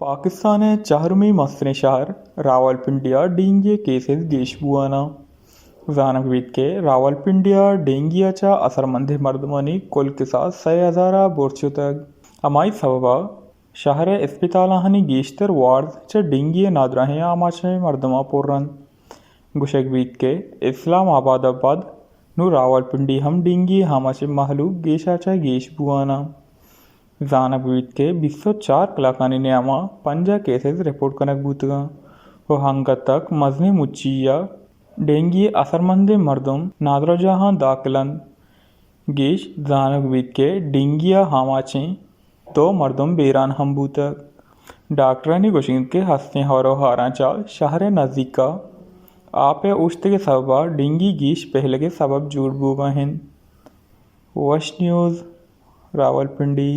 پاکستان ءِ چہرمی مستریں شہر راولپنڈی ءَ ڈینگی ءِ کیسز گیش بوان اَنت۔ زانگ بیت کہ راولپنڈی ءَ ڈینگی ءَ چہ اثرمندیں مردمانی کل کساس سئے ہزار ءَ برت شتگ۔ ہمائی سبب ءَ شہر ءِ اسپتالانی گیشتر وارڈز چہ ڈینگی ءِ نادراہیں آماچیں مردماں پر اَنت۔ گوشگ بیت کہ اسلام آباد ءَ پد نوں راولپنڈی ہم ڈینگی ءِ آماچیں مہلوک گیش ءَ چہ گیش بوان اَنت۔ زانگ بیت کہ بیست ءُ چار کلاکانی نیام ءَ پنجاہ کیسز رپورٹ کنگ بوتگ اَنت ءُ انگت تک مزنیں مچی ءَ ڈینگی ءِ اثرمندیں مردم نادراہجاہاں داخل اَنت۔ گیش زانگ بیت کہ ڈینگی ءِ آماچیں دو مردم بیران ہم بوتگ۔ ڈاکٹرانی گوشگ اِنت کہ ہستیں ہور ءُ ہاراں چہ شہر ءِ نزیک ءَ آپ ءِ اوشتگ ءِ سبب ءَ ڈینگی گیش پہلگ ءِ سبب جوڑ بوگ ءَ اِنت۔ وش نیوز، راولپنڈی۔